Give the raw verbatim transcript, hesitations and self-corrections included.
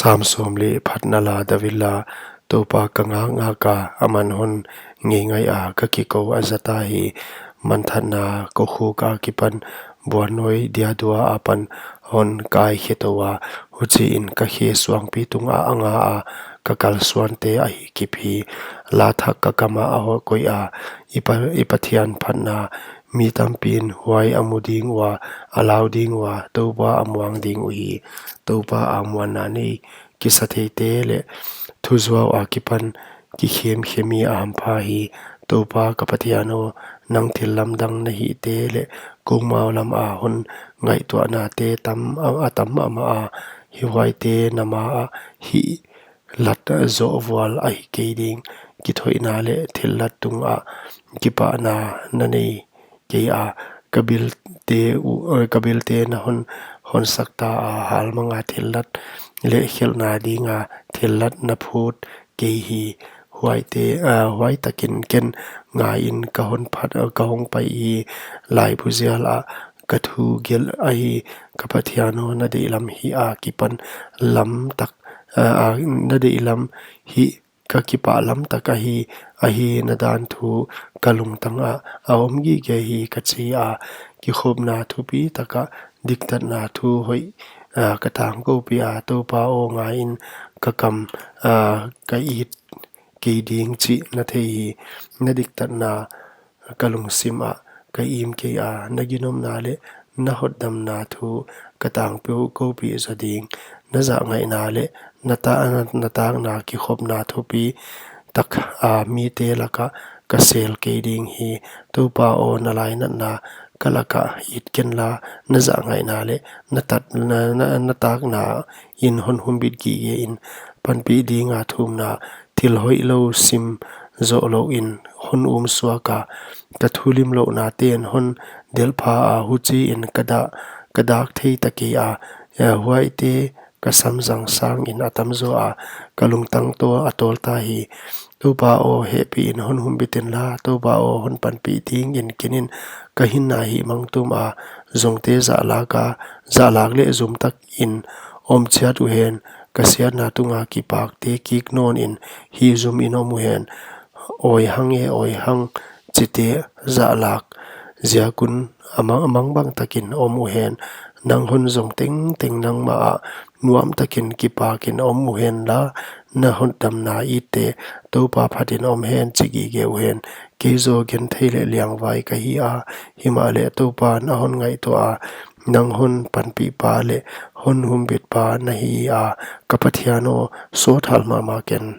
Sam sawm leh phatna la. David la, Toupa ka ngakngak a, aman hon ngeingai a, ka kikou a zata hi. Manthatna kokhuk akipan buannawi diadua apan hon kai khe tou a, huchiin ka khe suangpi tungah a nga a, ka kalsuante a hihkip hi. La thak ka kam ah a koih a, i Pa, i Pathian phatna. Mi tampiin huai a mu ding ua, a lau ding ua, Toupa a muang ding uhi. Toupa a muanna nei kisatheite leh thuzuau akipan kikhemkhe mi a hampha hi. Toupa ka Pathian aw, nang thillamdang na hihte leh koumau lam a hon ngaihtuahnate tam a, a tam mahmah a, huaite na ma ah hihlat zoh vual ahi kei ding. Kithoihna leh thillat tungah kipahna na nei kei a, ka bilte uh, ka bilte na hon, hon sak ta a, halmang a thillat leh khelhna dinga thillat na phut kei hi. Huaite, ah, huai takin ken ngaiin ka hon phat, ka hong pai hi. Laibu zial ah ka thu gelh ahi, ka Pathian aw, na deihlam hih akipan lamtak, ah, ah, na deihlam hih ka kipah lamtak ahi, ahi na dan thu ka lungtang ah a om gige hi, ka chi a. Kikhopna thupi takah diktatna thu hoih, ah, ka tangkoupih a, Toupa aw, ngaiin ka kam, ah, ka it kei ding chih na thei hi. Na diktatna ka lungsim ah ka im kei a, na ginomna leh na hotdamna thu ka tangkoupih zaw ding. Na zahngaihna leh na ta, na, na takna kikhopna thupi tak a mite lakah ka sel kei ding hi. Toupa aw, na lainatna ka lakah it ken la, na zahngaihna leh na tat, na, na, na takna in hon humbit gige in. Panpih dinga thumna, thil hoihlou sim zoh louin hon um suak a, ka thulimlouhnate'n hon delhpha a, huchiin ka dak, ka dak thei ta kei a, eh, huaite ka samzang sangin a tamzaw a, ka lungtang toh a tawl ta hi. Toupa aw, hehpihin hon humbit inla, Toupa aw, hon panpih dingin ken in. Ka hinna hihmang tum a, zongte zahlak a, zahlak leh zumtakin om chiat uhen. Ka siatna tunga kipakte kik nawnin hihzumin om uhen. Awi hang e, awi hang, chite zahlak ziak un a mang, a mangbang takin om uhen. Nang hon zong tengteng nangmah ah nuam takin kipakin om uhen la, na hotdamna itte Toupa phatin om hen chi gige uhen. Kei zaw genthei leh liangvai ka hi a, himahleh Toupa'n a hon ngaihtuah a, nang hon panpihpa leh hon humbitpa na hi a, ka Pathian aw, sawt hal mahmah ken.